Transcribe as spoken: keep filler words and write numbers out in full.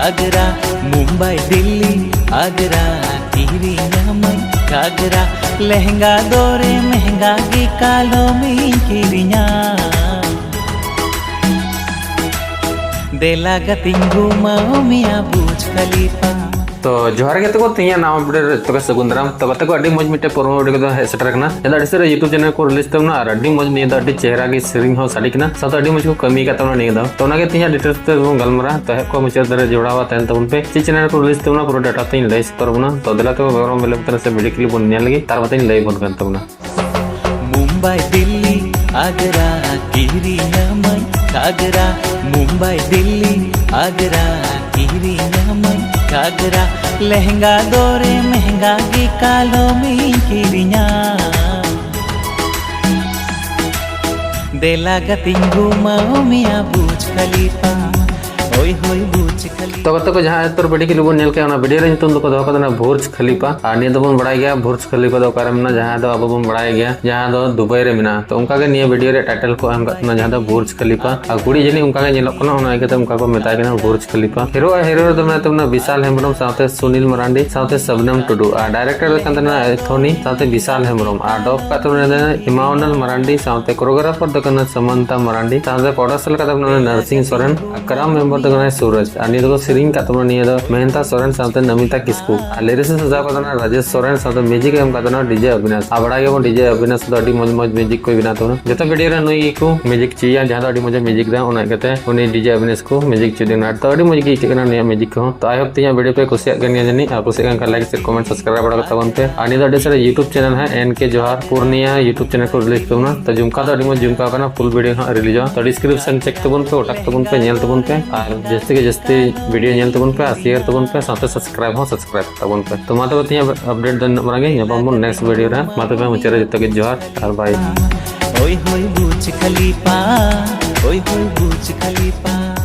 ᱟᱜᱽᱨᱟ, ᱢᱩᱢᱵᱟᱭ, ᱫᱤᱞᱞᱤ, ᱟᱜᱽᱨᱟ, ᱠᱤᱨᱤᱧᱟᱢᱟᱹᱧ ᱜᱷᱟᱜᱽᱨᱟ, ᱞᱮᱦᱮᱝᱜᱟ ᱫᱚᱨᱮ ᱢᱮᱦᱮᱝᱜᱟ ᱜᱮ ᱠᱟᱞᱚᱢᱤᱧ ᱠᱤᱨᱤᱧᱟ᱾ ᱫᱮᱞᱟ ᱜᱟᱛᱮᱧ ᱜᱷᱩᱢᱟᱣ ᱢᱮᱭᱟ ᱵᱩᱨᱡᱽ ᱠᱷᱟᱞᱤᱯᱟ᱾ ᱛᱚ ᱡᱚᱦᱟᱨ ᱜᱮ ᱛᱟᱠᱚ, ᱛᱮᱦᱮᱧᱟᱜ ᱱᱟᱣᱟ ᱵᱷᱤᱰᱤᱭᱳ ᱨᱮ ᱛᱚᱵᱮ ᱥᱟᱹᱜᱩᱱ ᱫᱟᱨᱟᱢ᱾ ᱛᱚ ᱜᱟᱛᱮ ᱠᱚ, ᱟᱹᱰᱤ ᱢᱚᱡᱽ ᱢᱤᱫᱴᱮᱱ ᱯᱨᱳᱢᱳ ᱵᱷᱤᱰᱤᱭᱳ ᱫᱚ ᱦᱮᱡ ᱥᱮᱴᱮᱨ ᱠᱟᱱᱟ᱾ ᱱᱤᱭᱟᱹ ᱫᱚ ᱟᱹᱰᱤ ᱥᱟᱹᱨᱤ YouTube ᱪᱮᱱᱮᱞ ᱠᱚ ᱨᱤᱞᱤᱡᱽ ᱛᱟᱵᱚᱱᱟ ᱟᱨ ᱟᱹᱰᱤ ᱢᱚᱡᱽ ᱱᱤᱭᱟᱹ ᱫᱚ ᱟᱹᱰᱤ ᱪᱮᱦᱨᱟ ᱜᱮ ᱥᱮᱨᱮᱧ ᱦᱚᱸ ᱥᱟᱰᱮ ᱠᱟᱱᱟ, ᱥᱟᱶᱛᱮ ᱟᱹᱰᱤ ᱢᱚᱡᱽ ᱠᱚ ᱠᱟᱹᱢᱤ ᱠᱟᱜ ᱛᱟᱵᱚᱱᱟ ᱱᱤᱭᱟᱹ ᱫᱚ᱾ ᱛᱚ ᱚᱱᱟᱜᱮ ᱛᱮᱦᱮᱧᱟᱜ ᱰᱤᱴᱮᱞᱥ ᱛᱮ ᱵᱚᱱ ᱜᱟᱞᱢᱟᱨᱟ᱾ ᱛᱚ ᱮᱦᱚᱵ ᱠᱷᱚᱱ ᱢᱩᱪᱟᱹᱫ ᱫᱷᱟᱹᱨᱤᱡ ᱡᱚᱲᱟᱣ ᱛᱟᱦᱮᱱ ᱛᱟᱵᱚᱱ ᱯᱮ᱾ ᱪᱮᱫ ᱪᱮᱱᱮᱞ ᱠᱚ ᱨᱤᱞᱤᱡᱽ ᱛᱟᱵᱚᱱᱟ ᱯᱩᱨᱟᱹ ᱰᱮᱴᱟ ᱛᱮᱧ ᱞᱟᱹᱭ ᱥᱚᱫᱚᱨ ᱵᱚᱱᱟ᱾ ᱛᱚ ᱫᱮᱞᱟ ᱛᱚᱵᱮ ᱵᱮᱜᱽᱨᱟᱣᱩᱱᱰ ᱵᱮᱞᱮ ᱵᱚᱛᱚᱨ ᱥᱮ ᱵᱷᱤᱰᱤᱭᱳ ᱠᱞᱤᱯ ᱵᱚᱱ ᱧᱮᱞ ᱞᱮᱜᱮ, ᱛᱟᱨ ᱢᱚᱛᱚᱧ ᱞᱟᱹᱭ ᱵᱚᱱ ᱠᱟᱱ ᱛᱟᱵᱚᱱᱟ᱾ ᱢᱩᱢᱵᱟᱭ, ᱫᱤᱞᱞᱤ, ᱟᱜᱽᱨᱟ, ᱠᱤᱨᱤᱧᱟᱢᱟᱹᱧ ᱜᱷᱟᱜᱽᱨᱟ᱾ ᱢᱩᱢᱵᱟᱭ, ᱫᱤᱞᱞᱤ, ᱟᱜᱽᱨᱟ, ᱠᱤᱨᱤᱧᱟᱢᱟᱹᱧ ᱜᱷᱟᱜᱽᱨᱟ, ᱞᱮᱦᱮᱝᱜᱟ ᱫᱚᱨᱮ ᱢᱮᱦᱮᱝᱜᱟ ᱜᱮ ᱠᱟᱞᱚᱢᱤᱧ ᱠᱤᱨᱤᱧᱟ᱾ ᱫᱮᱞᱟ ᱜᱟᱛᱮᱧ ᱜᱷᱩᱢᱟᱣ ᱢᱮᱭᱟ ᱵᱩᱨᱡᱽ ᱠᱷᱟᱞᱤᱯᱟ, ᱦᱳᱭ ᱦᱳᱭ ᱵᱩᱨᱡᱽ ᱠᱷᱟᱞᱤᱯᱟ᱾ ᱛᱚ ᱜᱟᱛᱮ ᱠᱚ, ᱡᱟᱦᱟᱸ ᱮᱛᱚᱨ ᱵᱷᱤᱰᱤᱭᱳ ᱠᱞᱤᱯ ᱵᱚᱱ ᱧᱮᱞ ᱠᱮᱜᱼᱟ, ᱚᱱᱟ ᱵᱷᱤᱰᱤᱭᱳ ᱨᱮ ᱧᱩᱛᱩᱢ ᱫᱚᱠᱚ ᱫᱚᱦᱚ ᱠᱟᱫᱟ ᱚᱱᱟ ᱵᱩᱨᱡᱽ ᱠᱷᱟᱞᱤᱯᱟ᱾ ᱟᱨ ᱱᱤᱭᱟᱹ ᱫᱚᱵᱚᱱ ᱵᱟᱲᱟᱭ ᱜᱮᱭᱟ ᱵᱩᱨᱡᱽ ᱠᱷᱟᱞᱤᱯᱟ ᱫᱚ ᱚᱠᱟᱨᱮ ᱢᱮᱱᱟᱜᱼᱟ, ᱡᱟᱦᱟᱸ ᱫᱚ ᱟᱵᱚ ᱵᱚᱱ ᱵᱟᱲᱟᱭ ᱜᱮᱭᱟ, ᱡᱟᱦᱟᱸ ᱫᱚ ᱫᱩᱵᱟᱭ ᱨᱮ ᱢᱮᱱᱟᱜᱼᱟ᱾ ᱛᱚ ᱚᱱᱠᱟ ᱜᱮ ᱱᱤᱭᱟᱹ ᱵᱷᱤᱰᱤᱭᱳ ᱨᱮ ᱴᱟᱭᱴᱮᱞ ᱠᱚ ᱮᱢ ᱠᱟᱜ ᱛᱟᱵᱚᱱᱟ, ᱡᱟᱦᱟᱸ ᱫᱚ ᱵᱩᱨᱡᱽ ᱠᱷᱟᱞᱤᱯᱟ᱾ ᱟᱨ ᱠᱩᱲᱤ ᱡᱟᱹᱱᱤᱡ ᱚᱱᱠᱟ ᱜᱮ ᱧᱮᱞᱚᱜ ᱠᱟᱱᱟ, ᱚᱱᱟ ᱤᱭᱠᱟᱹᱛᱮ ᱚᱱᱠᱟ ᱠᱚ ᱢᱮᱛᱟᱭ ᱠᱟᱱᱟ ᱵᱩᱨᱡᱽ ᱠᱷᱟᱞᱤᱯᱟ᱾ ᱦᱤᱨᱳ ᱟᱨ ᱦᱤᱨᱳᱭᱤᱱ ᱫᱚ ᱢᱮᱱᱟᱭ ᱛᱟᱵᱚᱱᱟ ᱵᱤᱥᱟᱞ ᱦᱮᱢᱵᱨᱚᱢ ᱥᱟᱶᱛᱮ ᱥᱩᱱᱤᱞ ᱢᱟᱨᱟᱱᱰᱤ ᱥᱟᱶᱛᱮ ᱥᱚᱵᱱᱟᱢ ᱴᱩᱰᱩ᱾ ᱟᱨ ᱰᱟᱭᱨᱮᱠᱴᱚᱨ ᱫᱚ ᱠᱟᱱ ᱛᱟᱵᱚᱱᱟ ᱮᱛᱷᱚᱱᱤ ᱥᱟᱶᱛᱮ ᱵᱤᱥᱟᱞ ᱦᱮᱢᱵᱨᱚᱢ᱾ ᱟᱨ ᱰᱚᱯ ᱠᱟᱜ ᱛᱟᱵᱚᱱᱟ ᱤᱢᱟᱱᱩᱭᱮᱞ ᱢᱟᱨᱟᱱᱰᱤ ᱥᱟᱶᱛᱮ ᱠᱳᱨᱳᱜᱨᱟᱯᱷᱟᱨ ᱫᱚ ᱠᱟᱱᱟ ᱥᱟᱢᱟᱱᱛᱟ ᱢᱟᱨᱟᱱᱰᱤ ᱥᱟᱶᱛᱮ ᱯᱨᱚᱰᱟᱠᱥᱚᱱ ᱠᱟᱜ ᱛᱟᱵᱚᱱᱟ ᱱᱟᱨᱥᱤᱝ ᱥᱚᱨᱮᱱ᱾ ᱟᱨ ᱠᱨᱟᱢ ᱢᱮᱢᱵᱟᱨ ᱫᱚ ᱠᱟᱱᱟᱭ ᱥᱩᱨᱚᱡᱽ᱾ ᱟᱨ ᱱᱤᱭᱟᱹ ᱫᱚᱠᱚ ᱥᱮᱨᱮᱧ ᱠᱟᱜ ᱛᱟᱵᱚᱱᱟ ᱱᱤᱭᱟᱹ ᱫᱚ ᱢᱮᱦᱮᱱᱛᱟ ᱥᱚᱨᱮᱱ ᱥᱟᱶᱛᱮ ᱱᱚᱢᱤᱛᱟ ᱠᱤᱥᱠᱩ᱾ ᱟᱨ ᱞᱤᱨᱤᱥᱤᱥᱴ ᱥᱟᱡᱟᱣ ᱠᱟᱜ ᱛᱟᱵᱚᱱᱟ ᱨᱟᱡᱮᱥ ᱥᱚᱨᱮᱱ ᱥᱟᱶᱛᱮ ᱢᱤᱣᱡᱤᱠ ᱮ ᱮᱢ ᱠᱟᱜ ᱛᱟᱵᱚᱱᱟ ᱰᱤᱡᱮ ᱚᱵᱤᱱᱟᱥ᱾ ᱟᱨ ᱵᱟᱲᱟᱭ ᱜᱮᱭᱟᱵᱚᱱ ᱰᱤᱡᱮ ᱚᱵᱤᱱᱟᱥ ᱫᱚ ᱟᱹᱰᱤ ᱢᱚᱡᱽ ᱢᱚᱡᱽ ᱢᱤᱣᱡᱤᱠ ᱠᱚᱭ ᱵᱮᱱᱟᱣ ᱛᱟᱵᱚᱱᱟ᱾ ᱡᱚᱛᱚ ᱵᱷᱤᱰᱤᱭᱳ ᱨᱮ ᱱᱩᱭ ᱜᱮᱠᱚ ᱢᱤᱣᱡᱤᱠ ᱪᱚᱭᱟ, ᱡᱟᱦᱟᱸ ᱫᱚ ᱟᱹᱰᱤ ᱢᱚᱡᱽ ᱮ ᱢᱤᱣᱡᱤᱠ ᱫᱟ, ᱚᱱᱟ ᱤᱭᱠᱟᱹᱛᱮ ᱩᱱᱤ ᱰᱤᱡᱮ ᱚᱵᱤᱱᱟᱥ ᱠᱚ ᱢᱤᱣᱡᱤᱠ ᱪᱚ ᱫᱤᱱᱟ᱾ ᱛᱚ ᱟᱹᱰᱤ ᱢᱚᱡᱽ ᱜᱮ ᱟᱹᱭᱠᱟᱹᱜ ᱠᱟᱱᱟ ᱱᱩᱭᱟᱜ ᱢᱤᱣᱡᱤᱠ ᱠᱚᱦᱚᱸ᱾ ᱛᱚ ᱟᱭ ᱦᱳᱯ ᱛᱮᱦᱮᱧᱟᱜ ᱵᱷᱤᱰᱤᱭᱳ ᱯᱮ ᱠᱩᱥᱤᱭᱟᱜ ᱠᱟᱱ ᱜᱮᱭᱟ ᱡᱟᱹᱱᱤᱡ, ᱟᱨ ᱠᱩᱥᱤᱭᱟᱜ ᱠᱟᱱ ᱠᱷᱟᱱ ᱞᱟᱭᱤᱠ, ᱥᱮᱭᱟᱨ, ᱠᱚᱢᱮᱱᱴ, ᱥᱟᱵᱥᱠᱨᱟᱭᱤᱵ ᱵᱟᱲᱟ ᱠᱟᱜ ᱛᱟᱵᱚᱱ ᱯᱮ᱾ ᱟᱨ ᱱᱤᱭᱟᱹ ᱫᱚ ᱟᱹᱰᱤ ᱥᱟᱹᱨᱤ YouTube ᱪᱮᱱᱮᱞ ᱦᱟᱸᱜ, ᱮᱱ ᱠᱮ ᱡᱚᱦᱟᱨ ᱯᱩᱨᱱᱤᱭᱟ YouTube ᱪᱮᱱᱮᱞ ᱠᱚ ᱨᱤᱞᱤᱡᱽ ᱛᱟᱵᱚᱱᱟ᱾ ᱛᱚ ᱡᱷᱩᱢᱠᱟ ᱫᱚ ᱟᱹᱰᱤ ᱢᱚᱡᱽ ᱡᱷᱩᱢᱠᱟ ᱠᱟᱱᱟ, ᱯᱷᱩᱞ ᱵᱷᱤᱰᱤᱭᱳ ᱦᱟᱸᱜ ᱨᱤᱞᱤᱡᱚᱜᱼᱟ᱾ ᱛᱚ ᱰᱤᱥᱠᱨᱤᱯᱥᱚᱱ ᱪᱮᱠ ᱛᱟᱵᱚᱱ ᱯᱮ, ᱚᱴᱟᱜ ᱛᱟᱵᱚᱱ ᱯᱮ, ᱧᱮᱞ ᱛᱟᱵᱚᱱ ᱯᱮ, ᱟᱨ ᱡᱟᱹᱥᱛᱤ ᱜᱮ ᱡᱟᱹᱥᱛᱤ ᱵᱷᱤᱰᱤᱭᱳ ᱧᱮᱞ ᱛᱟᱵᱚᱱ ᱯᱮ ᱟᱨ ᱥᱮᱭᱟᱨ ᱛᱟᱵᱚᱱ ᱯᱮ, ᱥᱟᱶᱛᱮ ᱥᱟᱵᱥᱠᱨᱟᱭᱤᱵ ᱦᱚᱸ ᱥᱟᱵᱥᱠᱨᱟᱭᱤᱵ ᱛᱟᱵᱚᱱ ᱯᱮ᱾ ᱛᱚ ᱢᱟ ᱛᱚᱵᱮ ᱛᱮᱦᱮᱧᱟᱜ ᱟᱯᱰᱮᱴ ᱫᱚ ᱱᱤᱱᱟᱹᱜ ᱢᱟᱨᱟᱝ ᱜᱮ, ᱧᱟᱯᱟᱢ ᱵᱚᱱ ᱱᱮᱠᱥᱴ ᱵᱷᱤᱰᱤᱭᱳ ᱨᱮ᱾ ᱢᱟ ᱛᱚᱵᱮ ᱢᱩᱪᱟᱹᱫ ᱨᱮ ᱡᱚᱛᱚ ᱜᱮ ᱡᱚᱦᱟᱨ ᱟᱨ ᱵᱟᱭ᱾ ᱳᱭ ᱦᱳᱭ ᱵᱩᱨᱡᱽ ᱠᱷᱟᱞᱤᱯᱟ, ᱳᱭ ᱦᱳᱭ ᱵᱩᱨᱡᱽ ᱠᱷᱟᱞᱤᱯᱟ᱾